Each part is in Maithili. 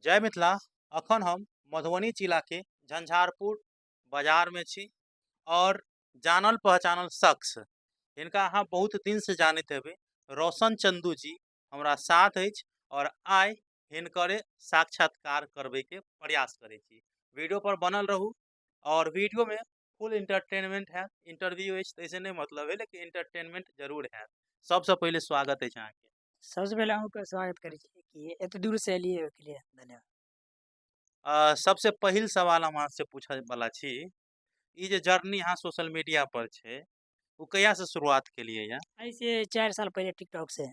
जय मिथिला। अखन हम मधुबनी जिलाके झंझारपुर बाजारमे छी और जानल पहचानल शख्स, हिनका अहाँ बहुत दिनसँ जानैत हेबै, रोशन चंदू जी हमरा साथ अछि और आइ हिनकरे साक्षात्कार करबैके प्रयास करै छी। वीडियो पर बनल रहू और वीडियोमे फुल इंटरटेनमेंट हैत। इंटरव्यू अछि ताहिसँ नहि मतलब है, लेकिन इंटरटेनमेंट जरूर हैत। सबसँ पहिले स्वागत अछि अहाँके। सबसँ पहिले अहूँके स्वागत करै छी कि एते दूरसँ एलियै, ओहिके लिए धन्यवाद। सबसे पहिल सवाल हम अहाँसँ पूछय वाला छी, ई जे जर्नी अहाँ सोशल मीडिया पर छै, ओ कहिया से शुरुआत केलियै या? एहिसँ 4 साल पहिले टिकटॉक से।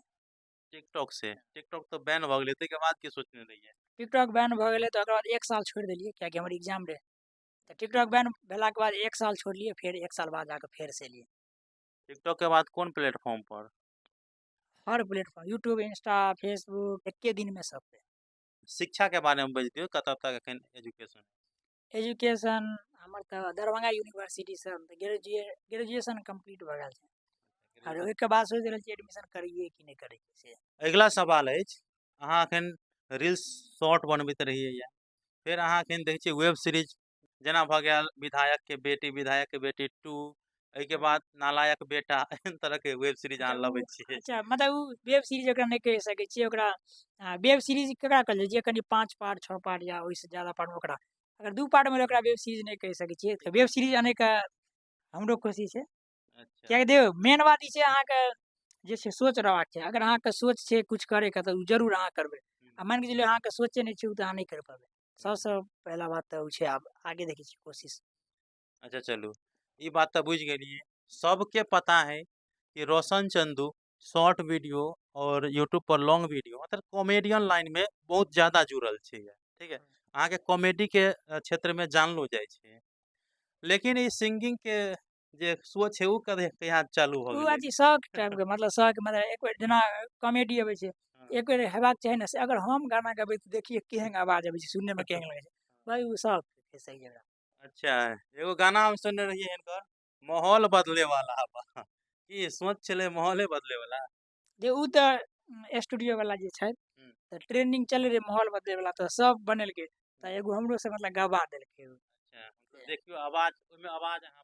टिकटॉक से? टिकटॉक तऽ बैन भऽ गेलै, ताहिके बाद की सोचने रहियै? टिकटॉक बैन भऽ गेलै तऽ ओकर बाद 1 साल छोड़ि देलियै, कियाकि हमर एग्जाम रहै। तऽ टिकटॉक बैन भेलाके बाद 1 साल छोड़लियै, फेर 1 साल बाद जाकऽ फेर से एलियै। टिकटॉक के बाद कोन प्लेटफॉर्म पर? हर प्लेटफॉर्म, यूट्यूब, इंस्टा, फेसबुक, एके दिनमे सब पे। शिक्षा के बारे में बाजि दियौ, कतऽ तक एखन एजुकेशन? एजुकेशन हमर तऽ दरभंगा यूनिवर्सिटीसँ ग्रेजुएशन कम्प्लीट भऽ गेल छै, आर ओहिके बाद सोचि रहल छी एडमिशन करियै कि नहि करियै से। अगिला सवाल अछि, अहाँ एखन रील्स शॉर्ट बनबैत रहियै या फेर अहाँ एखन देखै छियै वेब सीरीज जेना भऽ गेल विधायक के बेटी, विधायक के बेटी 2, एहिके बाद नालायक बेटा, एहन तरह के वेब सीरीज अहाँ लबै छियै। अच्छा, मतलब ओ वेब सीरीज ओकरा नहि कहि सकै छियै। ओकरा वेब सीरीज केकरा कहल जाइ? जे कनि 5 पार्ट 6 पार्ट या ओहिसँ ज्यादा पार्टमे, ओकरा अगर 2 पार्टमे ओकरा वेब सीरीज नहि कहि सकै छियै। तऽ वेब सीरीज अनैके हमरो कोशिश छै। कियाकि देखियौ, मेन बात ई छै, अहाँके जे छै सोच रहबाक छै। अगर अहाँके सोच छै किछु करैके तऽ ओ जरूर अहाँ करबै, आ मानि कऽ चलियौ अहाँके सोचे नहि छै, ओ तऽ अहाँ नहि करि पेबै। सबसँ पहिला बात तऽ ओ छै। आब आगे देखै छियै कोशिश। अच्छा चलू, ई बात तऽ बुझि गेलियै। सबके पता है कि रोशन चंदू शॉर्ट वीडियो और यूट्यूब पर लॉन्ग वीडियो, मतलब कॉमेडियन लाइन में बहुत ज्यादा जुड़ल छै, ठीक है? अहाँके कॉमेडी के क्षेत्र में जानलो जाइ छै, लेकिन ई सिंगिंग के जे सोच है ओ कदे कहिया चालू हो ओ गेलै? अथी शौक टाइपके, मतलब शौक, मतलब एक बेर जेना कॉमेडी अबै छै, एक बेर हेबाक चाही ने से अगर हम गाना गबै तऽ देखिए केहन आवाज अबै छै, सुननेमे केहन लगै छै, भाइ ओ शौक छै सही जगह। अच्छा, एगो गाना हम सुनने रहियै हिनकर, माहौल बदले वाला बा, की सोच छलै माहौले बदले वाला? जे ओ तऽ स्टूडियो वाला जे छथि, तऽ ट्रेंडिंग चलै रहै माहौल बदले वाला, तऽ सब बनेलकै, तऽ एगो हमरो से मतलब गवा देलकै ओ। अच्छा, मतलब देखियौ आवाज, ओहिमे आवाज अहाँ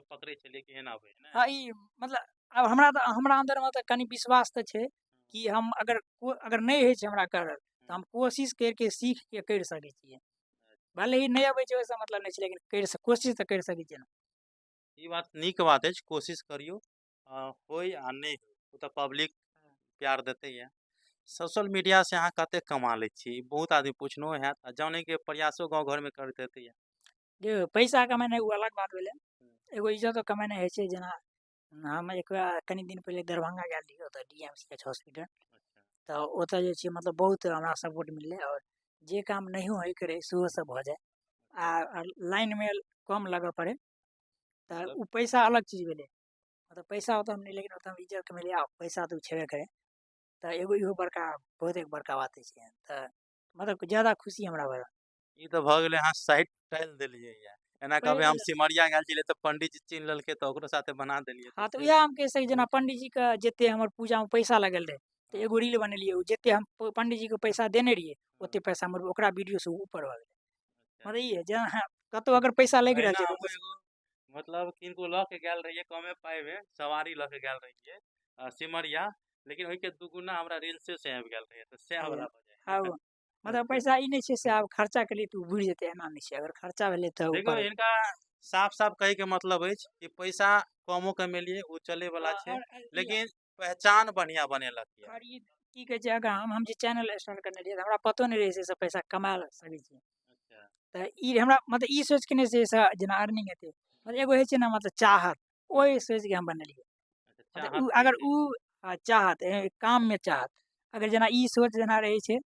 पकड़ै छलियै केहन आबै है ने? हँ, ई मतलब आब हमरा तऽ हमरा अन्दरमे तऽ कनि विश्वास तऽ छै कि हम अगर अगर नहि होइ छै हमरा करल तऽ हम कोशिश करिके सीखके करि सकै छियै। भले ही नहि अबै छै ओहिसँ मतलब नहि छै, लेकिन करि कोशिश तऽ करि सकै छियै ने। ई बात नीक बात अछि, कोशिश करियौ, होय आ नहि होय ओ तऽ पब्लिक प्यार देतै। यऽ सोशल मीडिया से अहाँ कतेक कमा लै छी? बहुत आदमी पूछनो हैत आ जानैके प्रयासो गाँव घरमे करैत हेतै। यऽ देखियौ, पैसा कमेनाइ ओ अलग बात भेलै, एगो इज्जतो कमेनाइ होइ छै। जेना हम एक बेर कनि दिन पहिले दरभंगा गेल रहियै, ओतऽ D M C H hospital, तऽ ओतऽ जे छै मतलब बहुत हमरा सपोर्ट मिललै, आओर जे काम नहियो होइके रहै सेहो सब भऽ जाइ, आ लाइनमे कम लगऽ पड़ै, तऽ ओ पैसा अलग चीज भेलै। मतलब पैसा ओतऽ हम नहि, लेकिन ओतऽ हम इज्जत कमेलियै, आ पैसा तऽ ओ छेबे करै। तऽ एगो इहो बड़का बहुत एक बड़का बात होइ छै, तऽ मतलब ज्यादा खुशी हमरा भेल। ई तऽ भऽ गेलै, अहाँ साइड टालि देलियै। यऽ एना कहबै, हम सिमरिया गेल छलियै तऽ पंडीजी चिन्ह लेलकै तऽ ओकरो साथे बना देलियै। हँ, तऽ उएह हम कहि सकै, जेना पंडीजीके जते हमर पूजामे पैसा लगल रहै, तऽ एगो रील बनेलियै, ओ जते हम पंडीजीके पैसा देने रहियै ओते पैसा हमर ओकरा वीडियोसँ ऊपर भऽ गेलै। मतलब ई है, जेना कतहु अगर पैसा लागि रहल छै। एगो मतलब किनको लऽ के गेल रहियै, कमे पाइमे सवारी लऽ के गेल रहियै सिमरिया, लेकिन ओहिके दुगुना हमरा रील्से से आबि गेल रहै, तऽ सएह वला भऽ जाइ। हँ, मतलब पैसा ई नहि छै से आब खर्चा केलियै तऽ ओ बुड़ि जेतै, एना नहि छै। अगर खर्चा भेलै तऽ देखियौ, हिनका साफ साफ कहैके मतलब अछि कि पैसा कमो कमेलियै ओ चले वाला छै, लेकिन पहचान बढ़िया बनेलक। और ई की कहै छै, अगर हम जे चैनल स्टार्ट करने रहियै तऽ हमरा पतो नहि रहै से पैसा कमा सकै छियै। तऽ ई हमरा मतलब ई सोचि के नहि से जेना अर्निंग हेतै, मतलब एगो होइ छै ने, मतलब चाहत, ओहि सोचिके हम बनेलियै। मतलब ओ अगर ओ चाहत काममे चाहत, अगर जेना ई सोच जेना रहै छै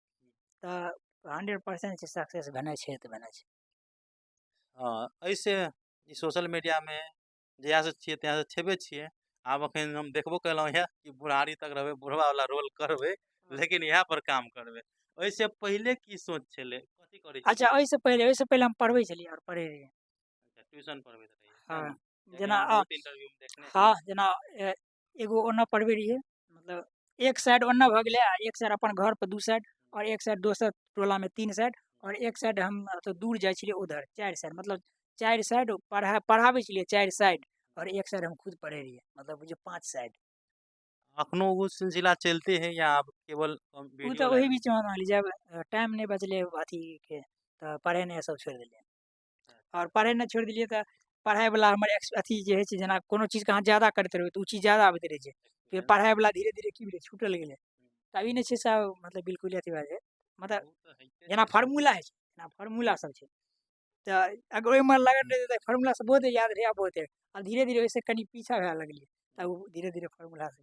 तऽ 100% छै सक्सेस भेनाइ छै तऽ भेनाइ छै। हँ, एहिसँ ई सोशल मीडियामे जहियासँ छियै तहियासँ छेबे छियै। आब एखन हम देखबो केलहुँ यऽ कि बुढ़ारी तक रहबै, बुढ़बावला रोल करबै, लेकिन इएह पर काम करबै। ओहिसँ पहिले की सोच छलै, कथी करै? अच्छा, ओहिसँ पहिले हम पढ़बै छलियै आओर पढ़ै रहियै। ट्यूशन पढ़बैत रहियै? हँ, जेना हँ, जेना एगो ओना पढ़बै रहियै, मतलब एक साइड ओना भऽ गेलै आ एक साइड अपन घर पर 2 साइड, आओर एक साइड दोसर टोलामे 3 साइड। आओर एक साइड हम ओतऽ दूर जाइ छलियै उधर 4 साइड, मतलब 4 साइड पढ़ाबै छलियै 4 साइड, आओर एक साइड हम खुद पढ़ै रहियै, मतलब बुझियौ 5 साइड। अखनो ओ सिलसिला चलते है या आब केवल ओ वीडियो तऽ ओहि लाइन? बीचमे मानि लिअ जब टाइम नहि बचलै अथीके तऽ पढ़ेनाइ सब छोड़ि देलियै। आओर पढ़ेनाइ छोड़ि देलियै तऽ पढ़ाइवला हमर अथी जे होइ छै, जेना कोनो चीजके अहाँ जादा करैत रहबै तऽ ओ चीज जादा आबैत रहै छै। फेर पढ़ाइवला धीरे धीरे की भेलै, छूटल गेलै। तऽ ई नहि छै सब मतलब बिल्कुल अथी भए जाइ, मतलब ओ तऽ होइते जेना छै। फार्मूला होइ छै, जेना फार्मूला सब छै तऽ अगर ओहिमे लागल रहै तऽ फार्मूला सब बहुत याद रहै, बहुत आब धीरे धीरे ओहिसँ कनि पीछा भए लगलियै तऽ ओ धीरे धीरे फार्मूला सब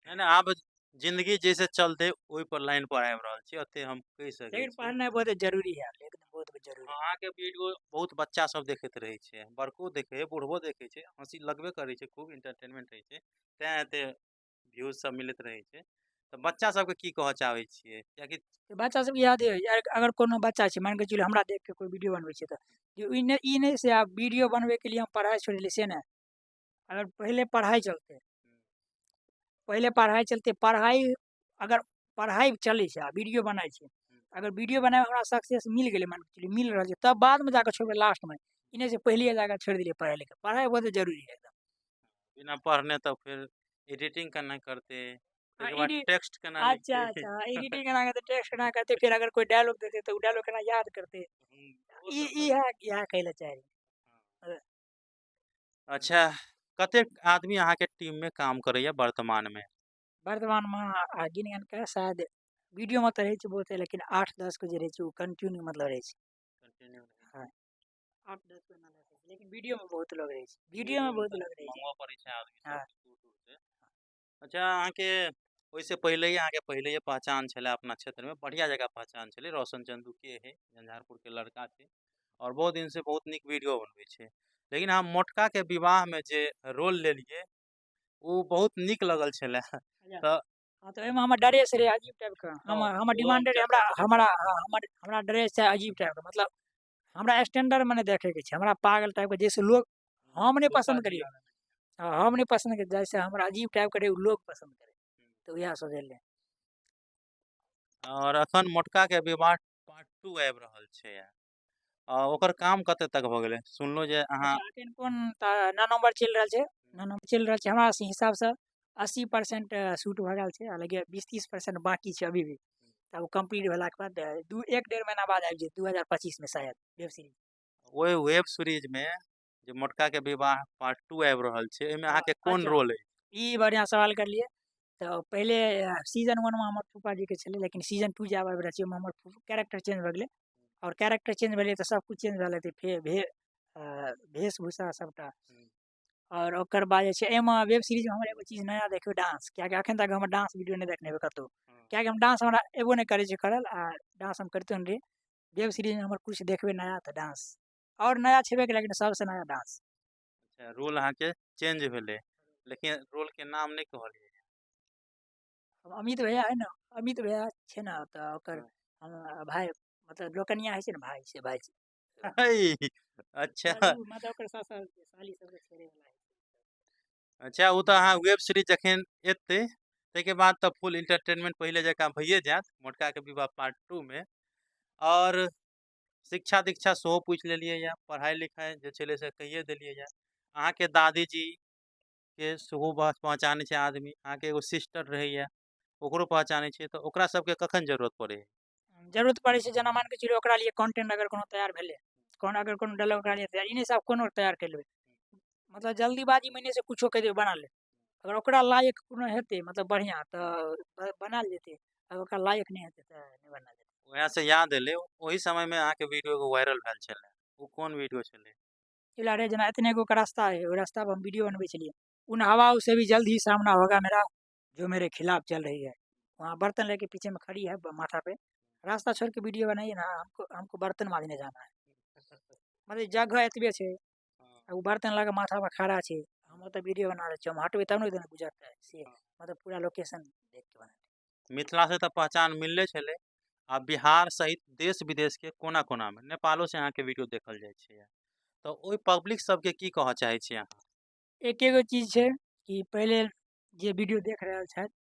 नहि नहि, आब जिंदगी जैसे चलते ओहि पर लाइन पर आबि रहल छी, ओते हम कहि सकै लेकिन छी। पढ़नाइ बहुत जरूरी है, एकदम बहुत जरूरी। अहाँके वीडियो बहुत बच्चा सब देखैत रहै छै, बड़को देखै छै, बूढ़बो देखै छै, हँसी लगबे करै छै, खूब इंटरटेनमेंट होइ छै, तैं एते व्यूज सब मिलैत रहै छै। तऽ बच्चा सबके की कहऽ चाहै छियै? कियाकि बच्चा सबके याद है, अगर कोनो बच्चा छै, मानि कऽ चलू हमरा देख के कोइ वीडियो बनबै छै तऽ ई नहि से आब वीडियो बनबैके लिए हम पढ़ाइ छोड़ि देलियै से नहि, अगर पहिले पढ़ाइ चलतै, पहिले पढ़ाइ चलतै, पढ़ाइ अगर पढ़ाइ चलै छै आ वीडियो बनाइ छै, अगर वीडियो बनाबैमे हमरा सक्सेस मिल गेलै, मानि कऽ चलू मिल रहल छै, तब बादमे जाकऽ छोड़बै लास्टमे, ई नहि से पहिलिए जाकऽ छोड़ि देलियै पढ़ाइ लिखाइ। पढ़ाइ बहुत जरूरी है एकदम। बिना पढ़ने तऽ फेर एडिटिंग केना करतै, ताहिके बाद टेक्स्ट केना अच्छा लिखतै? अच्छा, एडिटिंग केना करतै, टेक्स्ट केना करतै, फेर अगर कोइ डायलॉग देतै तऽ ओ डायलॉग केना याद करतै, ओ सब तऽ इएह कहै लए चाही। अच्छा, कतेक आदमी अहाँके टीममे काम करैया वर्तमानमे? वर्तमानमे आ गिन गानि कऽ शायद वीडियोमे तऽ रहै छै बहुते, लेकिन 8-10 के जे रहै छै ओ कंटिन्यू मतलब रहै छै। कंटिन्यू रहै छै। हँ, 8-10 के रहै छै, लेकिन वीडियोमे बहुत लोग रहै छै, वीडियोमे वीडियोमे बहुत तऽ लोग रहै छै। मंगबऽ पड़ै छै आदमी हँ। सबके दूर दूर से। अच्छा, अहाँके ओहिसँ पहिले ही अहाँके पहिले ही पहचान छलै अपना क्षेत्रमे, बढ़िआँ जगह पहचान छलै। रोशन चंदू के है, झंझारपुरके लड़का छै आओर बहुत दिनसँ बहुत नीक वीडियो बनबै छै। लेकिन अहाँ मोटकाके विवाहमे जे रोल लेलियै ओ बहुत नीक लगल छलै। तऽ हँ, तऽ ओहिमे हमर ड्रेस रहै अजीब टाइपके, हँ, हमर ओहो हम डिमांड रहै, चर्चा करैत रही। हमरा ड्रेस चाही अजीब टाइपके, मतलब हमरा स्टैंडर्डमे नहि देखैके छै, हमरा पागल टाइपके, जैसे लोग हम नहि फूफा पसन्द जी करियै। वाला। हँ, हम नहि पसन्द करियै, जैसे हमरा अजीब टाइपके रहै ओ लोग पसन्द करै, तऽ उएह सोचलियै। आओर अखन मोटकाके विवाह पार्ट 2 आबि रहल छै, आ ओकर काम कते तक भऽ गेलै? सुनलहुँ जे अहाँ अच्छा, अखन कोन 9 नम्बर चलि रहल छै, 9 नम्बर चलि रहल छै। हमरा हिसाबसँ 80% शूट भऽ गेल छै, हालाँकि 20-30% बाकी छै अभी भी। तब ओ कम्प्लीट भेलाके बाद 1-1.5 महीना बाद आबि जेतै, 2025 मे शायद वेब सीरीज। ओहि वेब सीरीजमे जे मोटकाके विवाह पार्ट 2 आबि रहल छै, ओहिमे हँ, अहाँके कोन अच्छा, रोल अइ? ई बढ़िआँ सवाल करलियै। तऽ पहिले सीजन 1 मे हमर फूफाजीके छलै, लेकिन सीजन 2 जे आबि रहल छै ओहिमे हमर कैरेक्टर चेंज भऽ गेलै। आओर कैरेक्टर चेंज भेलै तऽ सब किछु चेंज भए जेतै, वेशभूषा सबटा। आओर ओकर बाद जे छै एहिमे वेब सीरीजमे हमर एगो चीज नया देखियौ, डांस, किएकि अखन तक हमर डांस वीडियो नहि देखने हेबै कतहु, किएकि हम डांस हमरा एबो नहि करै छै करल, आ डांस हम करितो नहि रहियै। वेब सीरीजमे हमर किछु देखबै नया तऽ डांस, आओर नया छेबे करै, लेकिन सबसँ नया डांस। अच्छा, रोल अहाँके चेंज भेलै, लेकिन रोलके नाम नहि कहलियै। अमित भैया है ने, अमित भैया छै ने, तऽ ओकर हम भाय, मतलब लोकनिया होइ छै ने भाय, से भाय छै। है, अच्छा। मतलब ओकर साली सबके छेड़े वाला है। अच्छा, ओ तऽ अहाँ वेब सीरीज जखन एतै ताहिके बाद तऽ फुल इंटरटेनमेंट पहिले जकाँ भइए जायत मोटकाके विवाह पार्ट 2 मे। आओर शिक्षा दीक्षा सेहो पूछि लेलियै यऽ, पढ़ाइ लिखाइ जे छलै से कहिए देलियै यऽ। अहाँके दादीजी के सेहो पहचानै छै आदमी, अहाँके एगो सिस्टर रहैया ओकरो पहचानै छै, तऽ ओकरा सबके कखन जरूरत पड़ै है? जरूरत पड़ै छै जेना मानि कऽ चलू ओकरा लिए कंटेंट अगर कोनो तैयार भेलै, कोनो अगर कोनो डायलॉग ओकरा लिए तैयार, ई नहि सब कोनो तैयार करि लेबै, मतलब जल्दीबाजीमे नहि से कुछो कहि देबै बना ले। अगर ओकरा लायक कोनो हेतै मतलब बढ़िआँ तऽ बनायल जेतै, अगर ओकरा लायक नहि हेतै तऽ नहि बनायल जेतै। वएहसँ याद एलै, ओहि समयमे अहाँके वीडियो एगो वायरल भेल छलै, ओ कोन वीडियो छलै? ई रे जेना एतने गो के रास्ता है, ओहि रास्ता पर हम वीडियो बनबै छलियै। उन हवाओं से भी जल्द ही सामना होगा मेरा, जो मेरे खिलाफ चल रही है। वहाँ बर्तन लेके पीछे में खड़ी है माथा पे, रास्ता छोड़ के वीडियो बनाइए ना, हमको हमको बर्तन माजने जाना है। मतलब जगह एतबे छै, आ ओ बर्तन लऽ कऽ माथा पर खड़ा छै, हम ओतऽ वीडियो बना रहल छी, हम हटबै तब ने ओहि दने गुजरतै से, मतलब पूरा लोकेशन देख के बना। मिथिलासँ तऽ पहचान मिलले छलै, आ बिहार सहित देश विदेशके कोना कोनामे, नेपालोसँ अहाँके वीडियो देखल जाइ छै, तऽ ओहि पब्लिक सबके की कहऽ चाहै छी अहाँ? एके गो चीज छै कि पहिले जे वीडियो देख रहल छथि,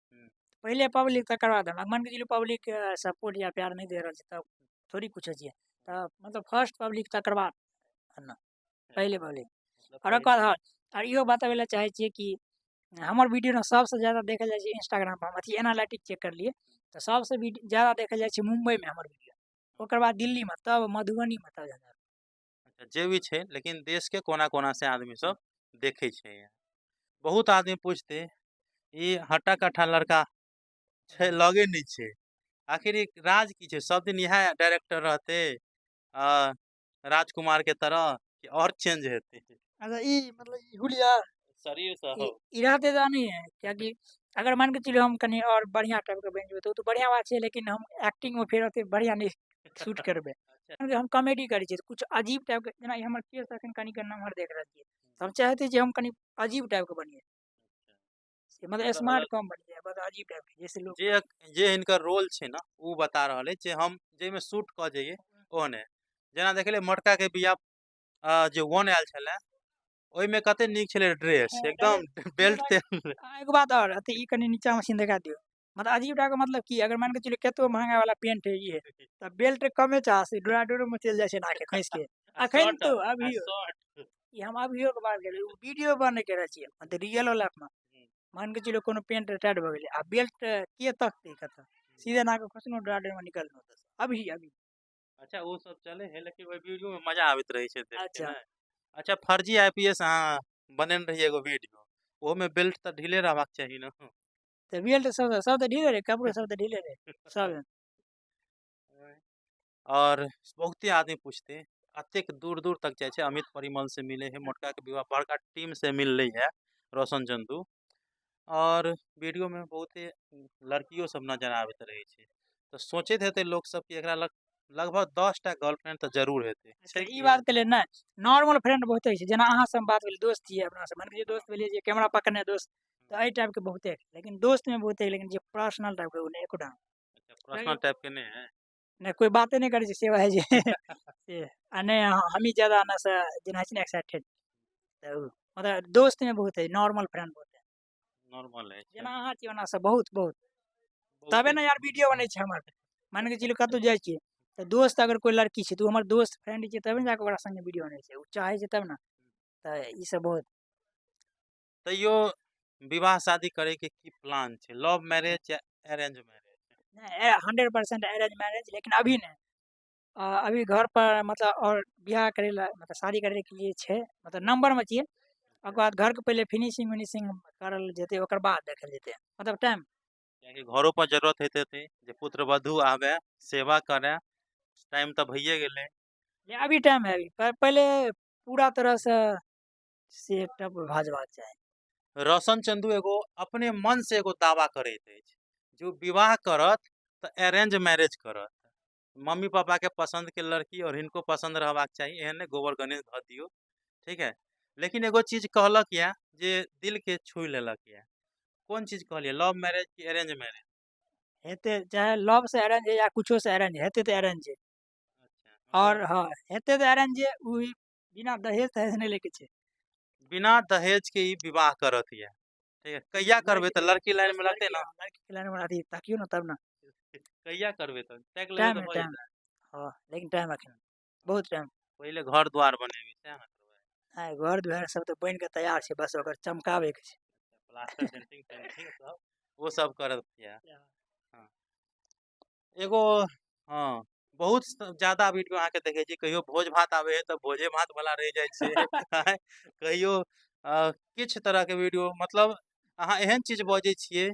पहिले पब्लिक, तकर बाद हमरा। मानि कऽ चलू पब्लिक सपोर्ट या प्यार नहि दे रहल छै तब थोड़ी कुछो छियै। तऽ मतलब फर्स्ट पब्लिक तकर बाद ने पहिले पब्लिक। मतलब आओर ओकर पहिले बाद हँ, आओर इहो बतबै लए चाहै छियै कि हमर वीडियो ने सबसँ ज्यादा देखल जाइ छै इंस्टाग्राम पर। हम अथी एनालिटिक चेक करलियै तऽ सबसँ ज्यादा देखल जाइ छै मुम्बईमे हमर वीडियो, ओकर बाद दिल्लीमे, तब मधुबनीमे, तब झंझारपुर। अच्छा, जे भी छै लेकिन देशके कोना कोना से आदमी सब देखै छै। बहुत आदमी पूछते ई हट्टा कट्ठा लड़का छै लगे नहि छै, आखिर ई राज की छै? सब दिन इएह डायरेक्टर रहते राजकुमार के तरह कि और चेंज हेतै? अच्छा, ई मतलब ई हुलिया शरीर से ई हो ई रहते तऽ नहीं है, कियाकि अगर मान के चलियौ हम कनि और बढ़िया टाइप के बनि जेबै तऽ ओ तऽ बढ़िया बात छै, लेकिन हम एक्टिंग मे फेर ओते बढ़िया नहि शूट करबै। हम कॉमेडी करै छियै तऽ कुछ अजीब टाइप के, जेना ई हमर केस अखन कनि कनि नमहर देख रहल छियै, तऽ हम चाहते जे हम कनि अजीब टाइप के बनिए, से मतलब मतलब स्मार्ट अलग कम बनि जाय, बस अजीब टाइप के, जैसे लोग जे जे हिनकर रोल छै ने ओ बता रहल अछि जे हम जाहिमे शूट कऽ जइयै ओहने। जेना देखलियै मोटका के बियाह जे वन आयल छलै ओहिमे कते नीक छलै ड्रेस, हँ, एकदम बेल्ट तेल। एगो बात आओर, अथी ई कनि नीचा मशीन देखा दियौ, मतलब अजीब टाइप के मतलब की अगर मान के चलियौ कतबो महंगा वाला पेंट है ई है तऽ बेल्ट कमे चाह से डोरा डोरो में चलि जाइ छै नाके खसि के। अखन शर्ट तो आ अभियो शर्ट ई हम अभियो के बात करी, वीडियो बने के रहल छियै, मतलब रियल लाइफ में मान के चलियौ कोनो पेंट टाइट भऽ गेलै आ बेल्ट के तकतै कतऽ, सीधे नाके खसलहुँ डोरा डोर में निकललहुँ अभी अभी। अच्छा, ओ सब चले है लेकिन ओहि वीडियो में मजा आबैत रहै छै देख के। अच्छा ने अच्छा, फर्जी IPS अहाँ बनेने रहियै एगो वीडियो, ओहो में बेल्ट तऽ ढीले रहबाक चाही ने। तऽ बेल्ट सब तऽ ढीले रहै, कपड़ो सब तऽ ढीले रहै सब। और बहुते आदमी पूछते अतेक दूर दूर तक जाइ छै, अमित परिमल से मिले है, मोटका के विवाह बड़का टीम से मिलले है रोशन चंदू, और वीडियो में बहुते लड़कियों सब नजर आबैत रहै छै, तऽ सोचैत हेतै लोक सब कि एकरा लगभग 10टा गर्लफ्रेंड तऽ जरूर हेतै। अच्छा, छै ई कि? बात के लेल नहि, नॉर्मल फ्रेंड बहुते छै, जेना अहाँ से हम बात भेल दोस्त छियै अपना सब, मानि के दोस्त भेलियै जे कैमरा पकड़ने दोस्त, तऽ एहि टाइप के बहुते, लेकिन दोस्त में बहुते, लेकिन जे पर्सनल टाइप के ओ नहि एकोटा। अच्छा, पर्सनल टाइप के नहि है? नहि, कोइ बाते नहि करै छै से भए जे से, आ नहि हमही ज्यादा एना से जेना होइ छै ने एक्साइटेड, तऽ ओ मतलब दोस्त में बहुत है, नॉर्मल फ्रेंड बहुत है। नॉर्मल है। जेना अहाँ छियै ओना से बहुत बहुत बहुते। तबे ने यार वीडियो बनै छै हमर। मान के चलू कतहु जाइ छियै तऽ दोस्त अगर कोइ लड़की छै तऽ ओ हमर दोस्त फ्रेंड छियै तबे ने जाकऽ ओकरा संगे वीडियो बनै छै, ओ चाहै छै तब ने, तऽ ई सब बहुत। तैयो विवाह शादी करे के की प्लान छै, लव मैरिज या अरेंज मैरिज? नहि, 100% अरेंज मैरिज, लेकिन अभी नहि। अभी घर पर मतलब और बियाह करे ला, मतलब शादी करे के लिए छै, मतलब नंबर में छियै, ओकर बाद घर के पहिले फिनिशिंग विनिशिंग करल जेतै, ओकर बाद देखल जेतै, मतलब टाइम। कियाकि घरो पर जरूरत होइत हेतै जे पुत्र वधु आबे, सेवा करे, टाइम तऽ भइए गेलै। नहीं, अभी टाइम है, अभी पहले पूरा तरह से सेटअप भऽ जेबाक चाही। रोशन चंदू एगो अपने मन से एगो दावा करैत अछि जो विवाह करत तऽ अरेंज मैरिज करत, मम्मी पापा के पसंद के लड़की और हिनको पसंद रहबाक चाही, एहन नहि गोबर गणेश धऽ दियौ, ठीक है। लेकिन एगो चीज कहलक या जे दिल के छू लेलक या, कोन चीज कहलियै, लव मैरिज कि अरेंज मैरिज? हेतै चाहे लव से अरेंज या कुछो से अरेंज हेतै तऽ अरेंज। अच्छा, मतलब और हाँ हेतै तऽ अरेंज, ओ बिना दहेज तहेज नहि लैके छै, बिना दहेज के ई विवाह करत या, ठीक है। कहिया करबै तऽ लड़की लाइन में लगतै ना? लड़की के लाइन में अथी तकियौ ना तब ना। कहिया करबै तऽ ताकि लेबै टाइम तऽ है, भऽ टाइम। जेतै। हाँ, लेकिन टाइम अखन बहुत टाइम। पहिले घर द्वार बनेबै सएह ने करबै। नहि, घर द्वार सब तऽ बनि के तैयार छै, बस ओकर चमकाबै के छै। प्लास्टर पेंटिंग पेंटिंग सब ओ सब करत या। हाँ। एगो हाँ बहुत ज्यादा वीडियो अहाँके देखै छी, कहियो भोज भात आबै है तऽ भोजे भात वाला रहि जाइ छै, कहियो किछु तरह के वीडियो, मतलब अहाँ एहन चीज बजै छियै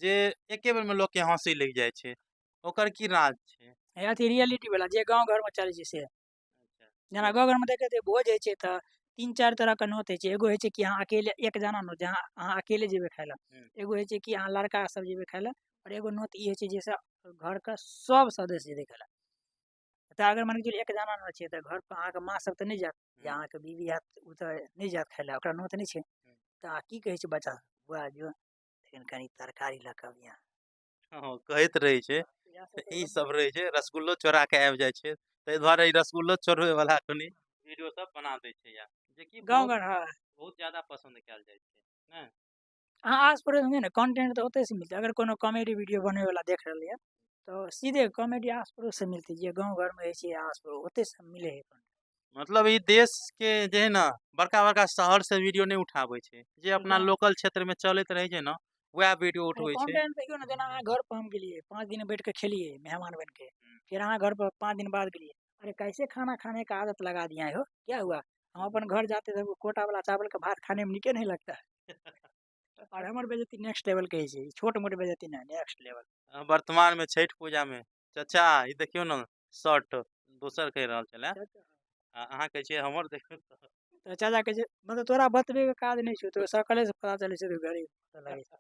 जे एके बेर में लोक के हंसी लागि जाइ छै, ओकर की राज छै? हे अथी रियलिटी वाला जे गाँव घर में चलै छै से। अच्छा। जेना गाँव घर में देखै छियै भोज होइ छै तऽ 3-4 तरह के नोत होइ छै। एगो होइ छै कि अहाँ अकेले एक जाना नोत, जहाँ अहाँ अकेले जेबै खाय लए, एगो होइ छै कि अहाँ लड़का सब जेबै खाय लए, और एगो नोत ई होइ छै जाहिसँ घर के सब सदस्य जेतै खाय लए। तऽ अगर मानि के चलू एक जाना नोत छै तऽ घर पर अहाँके माँ सब तऽ नहि जायत, या अहाँके बीवी हैत ओ तऽ नहि जायत खाय लए, ओकरा नोत नहि छै। तऽ अहाँ की कहै छै बच्चा बौआ जो लेकिन कनि तरकारी लऽ कऽ अबिहें। हँ, कहैत रहै छै। इएह सब तऽ ई सब रहै छै, रसगुल्लो चोरा के आबि जाइ छै, ताहि दुआरे ई रसगुल्लो चोरबै वाला कनि वीडियो सब बना दै छै यार, जेकि गाँव घर, हाँ। बहुत ज्यादा पसन्द कयल जाइ छै, ने? अहाँ आस पड़ोस में ने कंटेंट तऽ ओतय से मिलतै। अगर कोनो कॉमेडी वीडियो बनबै वाला देख रहल यऽ तऽ सीधे कॉमेडी आस पड़ोस से मिलतै, जे गाँव घरमे होइ छै आस पड़ोस ओतै से मिलै हइ। मतलब ई देश के जे है ने बड़का बड़का शहर से वीडियो नहि उठाबै छै, जे अपना लोकल क्षेत्र में चलैत रहै छै ने वएह वीडियो उठबै छै। कंटेंट देखियौ ने, जेना अहाँ घर पर हम गेलियै 5 दिन बैठ के खेलियै मेहमान बन के, फेर अहाँ घर पर 5 दिन बाद गेलियै, अरे कैसे खाना खाने का आदत लगा दिया हो, क्या हुआ? हम अपन घर जाते थे कोटा वाला चावल के भात खाने में नीके नहीं लगता है। और हमर बेइज्जती नेक्स्ट लेवल के होइ छै, छोट मोट बेइज्जती नहि, नेक्स्ट लेवल। वर्तमान में छठि पूजा में चचा ई देखियौ ने शर्ट दोसर कहि रहल छलै, अहाँ कहै छियै हमर देखियौ। तऽ चाचा कहै छै मतलब तोरा बतबैके काज नहि छौ, तोरा सकले से पता चलै छै तू गरीब लगै छै,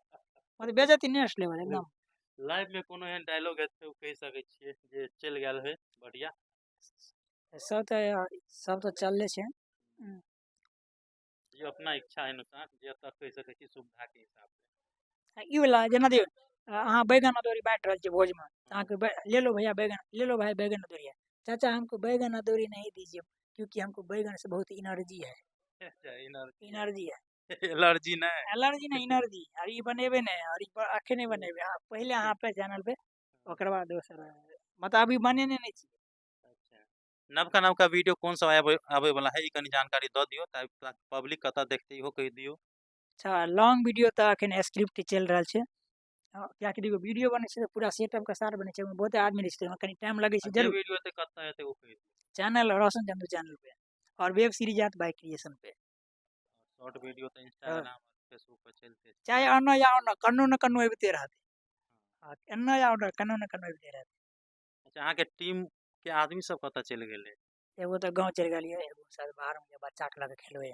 मतलब बेइज्जती नेक्स्ट लेवल एकदम। लाइफ में कोनो एहन डायलॉग हेतै ओ कहि सकै छियै जे चलि गेल होइ बढ़िया? सब तऽ चलले छै। जे अपना इच्छा अनुसार जे एतऽ कहि सकै छी सुविधा के हिसाब से। ई वाला जेना देखियौ अहाँ बैगन अदौरी बाँटि रहल छियै भोजमे, अहाँके ले लो भैया बैगन, ले लो भाई बैगन अदौरी, चाचा हमको बैगन अदौरी नहीं दीजिए क्योंकि हमको बैगन से बहुत एनर्जी है। एनर्जी है, एलर्जी नहीं, एलर्जी नहीं, एनर्जी। और ई बनेबे नहीं, और ई अखने बनेबे पहिले अहाँ पे चैनल पे, ओकर बाद दोसर मतलब अभी बनेने नहीं छी। नवका नवका वीडियो कौन सा आबे वाला है, ई कनी जानकारी दऽ दियौ ताकि पब्लिक कतऽ देखते इहो कहि दियौ। अच्छा लॉन्ग वीडियो तऽ अखन स्क्रिप्ट चलि रहल छै, कियाकि देखियौ वीडियो बनै छै तऽ पूरा सेटअप के साथ बनै छै, ओहिमे बहुते आदमी रहै छै, ओहिमे कनी टाइम लगै छै जरूर। वीडियो एतै कतऽ एतै ओ कहि दियौ। चैनल रोशन चंदू चैनल पे, और वेब सीरीज आयत बाय क्रिएशन पे। शॉर्ट वीडियो तऽ इंस्टाग्राम फेसबुक पर चलते, चाहे अन्न या अन्न कन्नो न कन्नो अबिते रहतै, एन्ना या ओन्ना कन्नो न कन्नो अबिते रहतै। अच्छा अहाँके टीम के आदमी सब कतऽ चलि गेलै? एगो तऽ गाँव चलि गेलियै, एगो शायद बाहर में बच्चा के लऽ के खेलबै।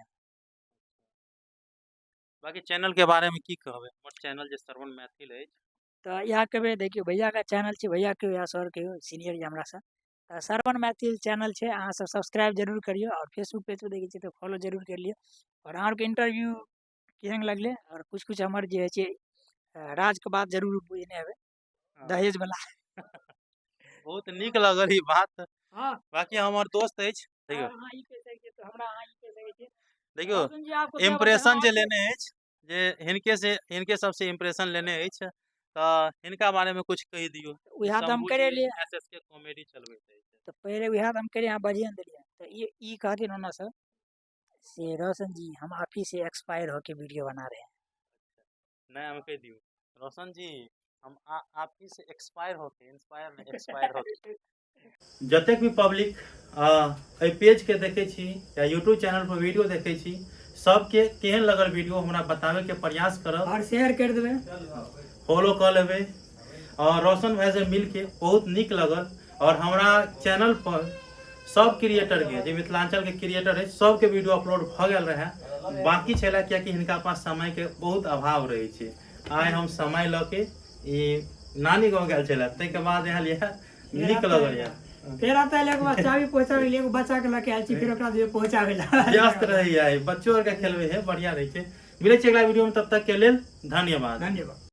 बाकी चैनल के बारे में की कहबै? हमर चैनल जे श्रवण मैथिल अछि तऽ इएह कहबै, देखियौ भैया के चैनल छै, भैया के या सर के सीनियर ये हमरा से, तऽ श्रवण मैथिल चैनल छै, अहाँ सब सब्सक्राइब जरूर करियौ, और फेसबुक पेज पर देखै छियै तऽ फॉलो जरूर कर लियौ। और अहाँ आरके इंटरव्यू केहन लगलै, और कुछ कुछ हमर जे होइ छै राज के बात जरूर बुझने हेबै, दहेज वाला। बहुत नीक लगल ई बात। बाकी हमर दोस्त अछि, देखियौ अहाँ ई कहि सकै छियै तऽ हमरा अहाँ ई कहि सकै छियै। देखियौ रोशन जी, आपको क्या इम्प्रेशन बताना जे है? लेने अछि, जे हिनके से हिनके सबसे इम्प्रेशन लेने अछि, तऽ हिनका बारे में कुछ कहि दियौ। उएह तऽ हम करे लिए, एस एस के कॉमेडी चलबैत अछि। तऽ पहिले उएह तऽ हम करियै, अहाँ बजिए ने देलियै। तऽ ई कहथिन ओना सर से रोशन जी हम आप ही से एक्सपायर होके वीडियो बना रहे हैं। नहीं हम कहि दियौ रोशन जी हम आप ही से एक्सपायर होके, इंस्पायर नहीं एक्सपायर होके। जतेक भी पब्लिक एहि पेज के देखै छी या यूट्यूब चैनल पर वीडियो देखै छी, सबके केहन लगल वीडियो हमरा बताबे के प्रयास करब और शेयर कर देबै, फॉलो कऽ लेबै। और रोशन भाई से मिलके बहुत नीक लगल, और हमरा चैनल पर सब क्रिएटर के जे मिथिलांचल के क्रिएटर है सबके वीडियो अपलोड भऽ गेल रहे, बाकी छलै कियाकि हिनका पास समय के बहुत अभाव रहै छै। आइ हम समय लऽ के ई नानी गाँव गेल छलै, ताहिके बाद आयल यऽ, नीक लगल यऽ। फेर आता है एगो चाबी पहुँचाबै लए, एगो बच्चा के लऽ के आयल छी, फेर ओकरा दियौ पहुँचाबै लए। व्यस्त रहैया, बच्चो आरके खेलबै है, बढ़िया रहै छै। मिलै छै अगला वीडियो में, तब तक के लेल धन्यवाद। धन्यवाद।